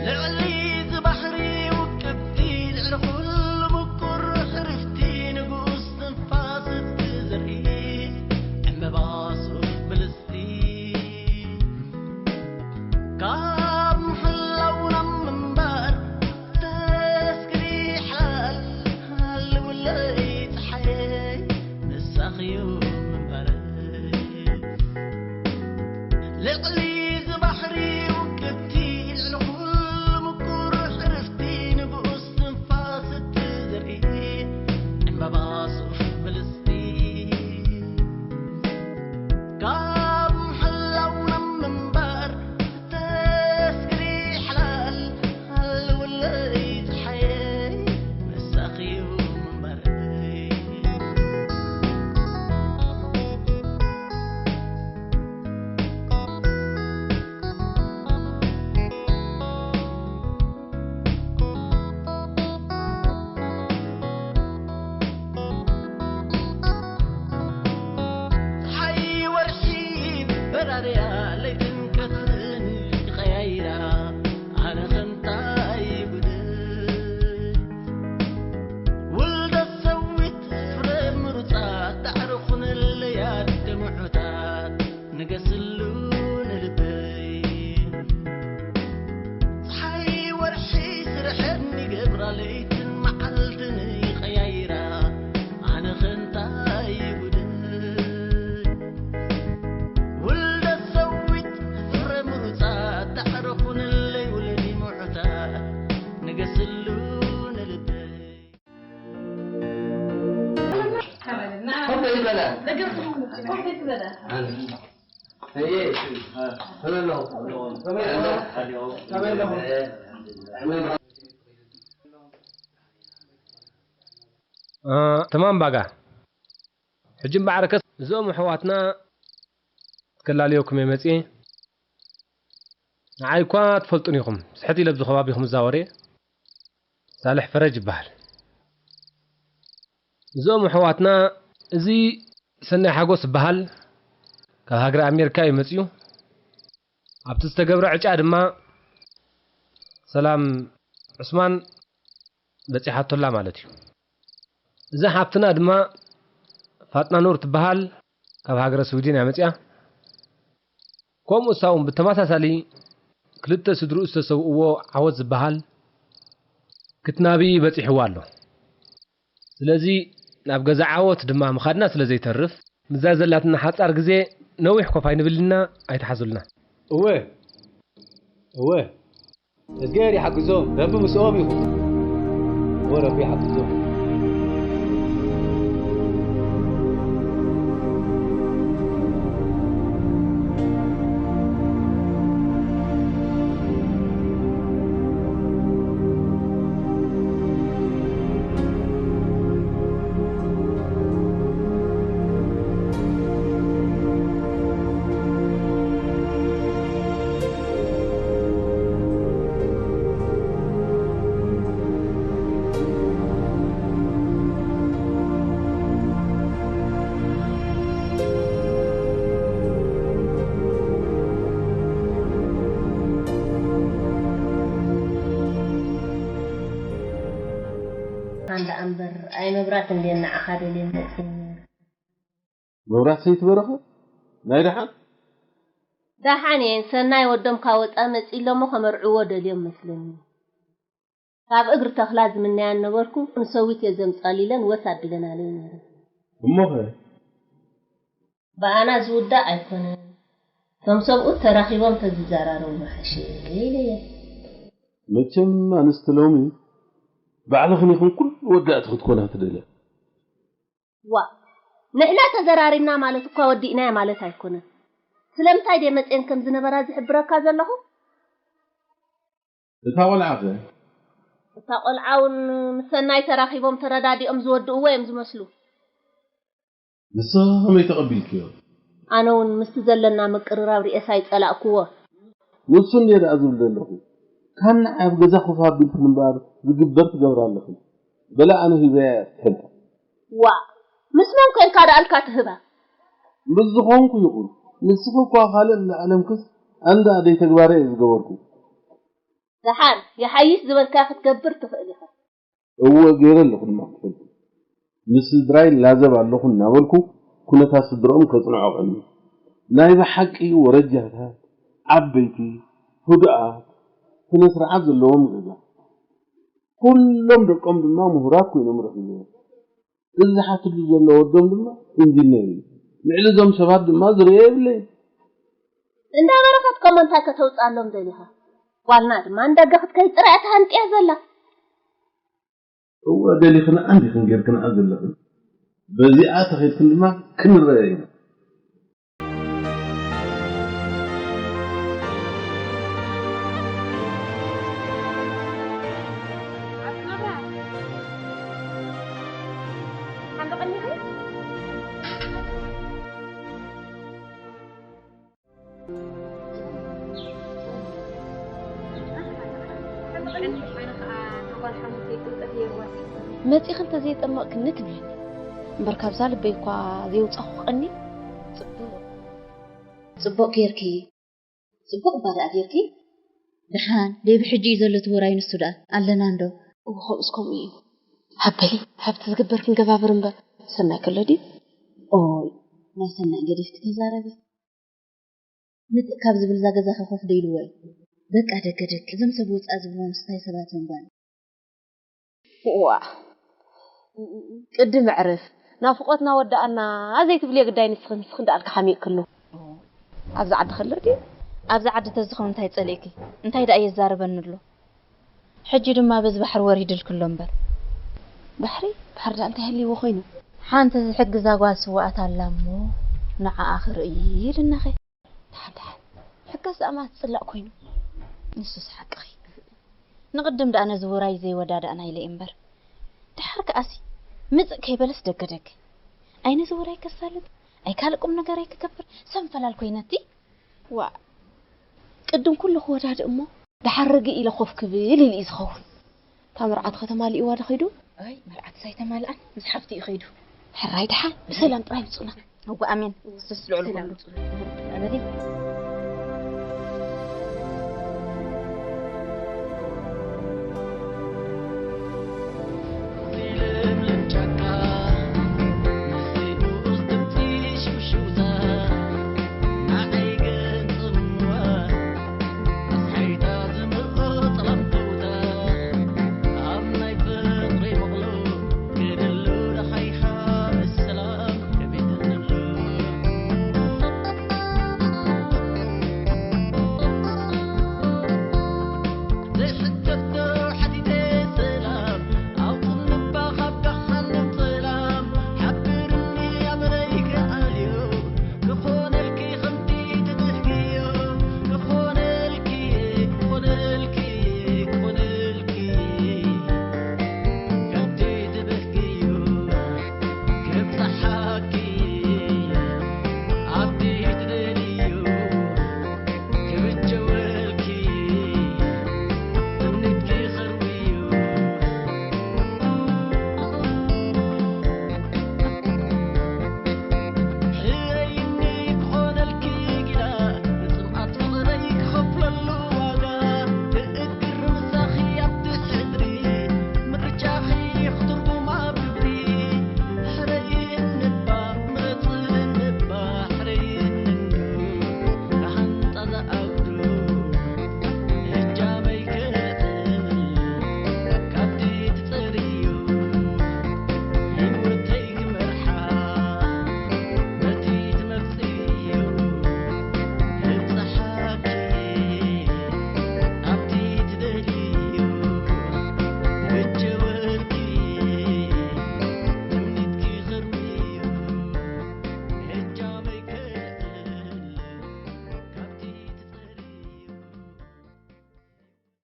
ልዕሊ እዚ ባሕሪ ውቅብቲ፣ ልዕሊ ኩሉ ምቁር ሕርፍቲ፣ ንጉስ ትንፋስ እትዘርኢ፣ ዕምበባ ሱፍ ብልጽቲ፣ ካብ ምሕላው ናብ ምንባር ተስክሪ ሓላል፣ ሃልውለይ ጸሓየይ፣ ንሳኺ እዩ ምንባረይ። ልዕሊ እዚ ባሕሪ ውቅብቲ፣ ልዕሊ ኩሉ ምቁር ሕርፍቲ፣ ንጉስ ትንፋስ እትዘርኢ፣ ዕምበባ ሱፍ ብልጽቲ፣ ካብ ምሕላው ናብ ምንባር ተስክሪ ሓላል፣ ሃልውለይ ጸሓየይ፣ ንሳኺ እዩ ምንባረይ። ጸሓይ ወርሒ በራርያ፣ ለይትን ቀትርን ይቐያይራ፣ ኣነ ኸ እንታይ ይጉድል? ውልደት ሰዊት ፍረ ምሩጻት፣ ዳዕሮ ኹነለይ ኣደ ምዑታት፣ ንገስሉ ንልበይ። ጸሓይ ወርሒ ስርሐን ይገብራ፣ ለይትን መዓልትን ይቐያይራ፣ ኣነ ኸ እንታይ ይጉድል? ውልደት ሰዊት ፍረ ምሩጻት፣ ዳዕሮ ኹነለይ ውለዲ ምዑታት፣ ንገስሉ ንልበይ። ኮፍ ይበላ። እ፣ ተማም ባጋ። ሕጂ እምበኣርከስ እዞም ኣሕዋትና ከላልየኩም እየ መጺኤ። ንዓይ እኳ ትፈልጡን ኢኹም። ስሕት ኢለ ኣብዚ ከባቢኹም እዛወር እየ። ሳልሕ ፈረጅ ይበሃል። እዞም ኣሕዋትና፣ እዚ ሰናይ ሓጎስ ይበሃል። ካብ ሃገረ ኣሜሪካ እዩ መጺኡ። ኣብቲ ዝተገብረ ዕጫ ድማ ሰላም ዑስማን በጺሓቶላ ማለት እዩ። እዛ ሓብትና ድማ ፋጥና ኑር ትበሃል፣ ካብ ሃገረ ስዊድን እያ መጺኣ። ከምኡ እሳ እውን ብተመሳሳሊ ክልተ ስድርኡ ዝተሰውእዎ ዓወት ዝበሃል ክትናቢ በጺሕዋ ኣሎ። ስለዚ ናብ ገዛ ዓወት ድማ ምኻድና ስለ ዘይተርፍ፣ ምዛ ዘላትና ሓጻር ግዜ ነዊሕ ኮፍ ኣይንብልና፣ ኣይትሓዙልና። እወ፣ እወ፣ እዝግሄር ይሓግዞም፣ ረቢ ምስኦም ይኹን። እወ፣ ረቢ ይሓግዞም። ኣንዳ ኣንበር ኣይ መብራት እንዴ ንዓኻ ደልየ መጽእ። መብራት ሰይትበረኸ ናይ ደሓን? ደሓን እየን። ሰናይ ወዶም ካብ ወጻኢ መጺእ ኣሎ እሞ ከመርዕዎ ደልዮም መስለኒ። ካብ እግሪ ተኽላ ዝምነያን ነበርኩ፣ ንሰዊት እየ ዘምጻሉ ኢለን ወስ ኣቢለናለይ ነይረን። እሞኸ? ብኣና ዝውዳእ ኣይኮነን። እቶም ሰብኡት ተራኺቦም ተዝዘራረቡ ምሓሸ ኢለየን። መቸም ኣንስቲ ሎሚ ባዕልኽን ኢኽን ኩሉ ወዳእቲ ክትኮና ትደልያ። ዋእ! ንሕና ተዘራሪብና ማለት እኳ ወዲእናዮ ማለት ኣይኮነን። ስለምንታይ ድየ መጽየን ከም ዝነበራ ዝሕብረካ ዘለኹ? እታ ቖልዓኸ? እታ ቖልዓ እውን ምስ ሰናይ ተራኺቦም ተረዳዲኦም ዝወድእዎ እዮም ዝመስሉ። ንስኺ ከመይ ተቐቢልክዮ? ኣነ እውን ምስቲ ዘለና ምቅርራብ ርእየስ ኣይጸላእክዎ። ንሱ እንድየ ደኣ ዝብል ዘለኹ። ካብ ንዓይ ኣብ ገዛ ኮፍ ኣቢልክን እምበኣር ዝግበር ትገብራ ኣለኽን። በላ ኣነ ሂበያ እያ ትፈልጣ። ዋ፣ ምስ መን ኮይንካ ደኣልካ ትህባ? ምስ ዝኾንኩ ይኹን፣ ንስኺ እኳ ካልእ ንዓለምክስ ኣንዳ ኣደይ ተግባረ እየ ዝገበርኩ። ደሓን፣ ይሓይሽ ዝበልካዮ ክትገብር ትኽእል ኢኻ። እወ፣ ገይረ ኣለኹ ድማ ክትፈልጡ። ምስ ስድራይ ላዘብ ኣለኹ እናበልኩ፣ ኩነታት ስድርኦም ከጽንዖ ቀንዩ። ናይ ብሓቂ ወረጃታት፣ ዓበይቲ፣ ህዱኣት፣ ስነ ስርዓት ዘለዎም ገዛ። ኩሎም ደቆም ድማ ምሁራት ኮይኖም ረኺብዎም። እዚ ዝሓትሉ ዘሎ ወዶም ድማ ኢንጂነር እዩ። ልዕሊ እዞም ሰባት ድማ ዝርእዮ የብለይን። እንዳ በረኸት ከሞ እንታይ ከተውፅኣሎም ደሊኻ? ጓልና ድማ ንደገ ክትከይድ ጥራይ እያ ተሃንጥያ ዘላ። እወ፣ ደሊኽንኣ እንዲኽን ጌርክንኣ ዘለኽን። በዚኣ ተኸይድክን ድማ ክንረኣይ ኢና። መጺኺ እንተዘይጠመቕክኒ ትብለኒ እምበር፣ ካብዛ ልበይ እኳ ዘየውጻኹ ቀኒ። ጽቡቕ፣ ጽቡቕ ጌርኪ። ጽቡቕ እባ ደኣ ጌርኪ። ደሓን ደይ ብሕጂ እዩ ዘሎ እቲ ውራይ፣ ንሱ ደኣ ኣለና እንዶ። እወ፣ ከምኡስ ከምኡ እዩ። ሃበሊ፣ ሃብቲ ዝግበር ክንገባብር እምበር፣ ሰናይ ከሎ ድዩ? ኦይ፣ ናይ ሰናይ ገዲፍኪ ተዛረቢ። ምጥእ ካብ ዝብል እዛ ገዛኺ ኮፍ ዶ ኢልዎ እዩ? በቃ ደገ ደገ፣ እዞም ሰብ ውጻእ ዝብልዎም ስታይ ሰባት እዮም ጓል። እዋ፣ ቅድም ኣዕርፍ፣ ናፍቖትና ወዳኣና ዘይትብልዮ ግዳይ፣ ንስኺ ንስኺ እንዳኣልካ ሓሚቕክሉ። ኣብዚ ዓዲ ከሎ ድዩ? ኣብዚ ዓዲ ተዝኸውን እንታይ ጸሊእኪ? እንታይ ደኣ የዛርበኒ ኣሎ? ሕጂ ድማ በዚ ባሕሪ ወሪድልክሎ እምበር። ባሕሪ? ባሕሪ ደኣ እንታይ ሃልይዎ ኮይኑ? ሓንቲ ዝሕግዛ ጓል ስውኣት ኣላ እሞ ንዓኣ ክርኢ ኢልናኸ። ደሓን ደሓን፣ ሕጋስ ደኣ ማለት ጽላእ ኮይኑ። ንሱስ ሓቅኺ። ንቕድም ደኣ ነዚ ውራይ ዘይወዳዳእናይለ እምበር። ደሓር ከኣሲ ምጽእ ከይበለስ ደገ ደገ። ኣይ ነዚ ውራይ ከሳልጥ፣ ኣይ ካልእ ቁም ነገረይ ክገብር፣ ሰንፈላል ኮይነቲ። ዋእ፣ ቅድም ኩሉ ክወዳድእ እሞ፣ ደሓር ርግእ ኢለ ኮፍ ክብል ኢሉ እዩ ዝኸውን። እታ መርዓቱ ከተማልእዋ ዶ ኸይዱ? ኣይ፣ መርዓቱስ ኣይተማልኣን፣ ምስ ሓፍቱ እዩ ኸይዱ። ሕራይ ደሓን፣ ብሰላም ጥራይ ምጹና። እወ፣ ኣሜን። ንሱስ ልዑል ሰላም ኩሉ። ምጹና። በሊ።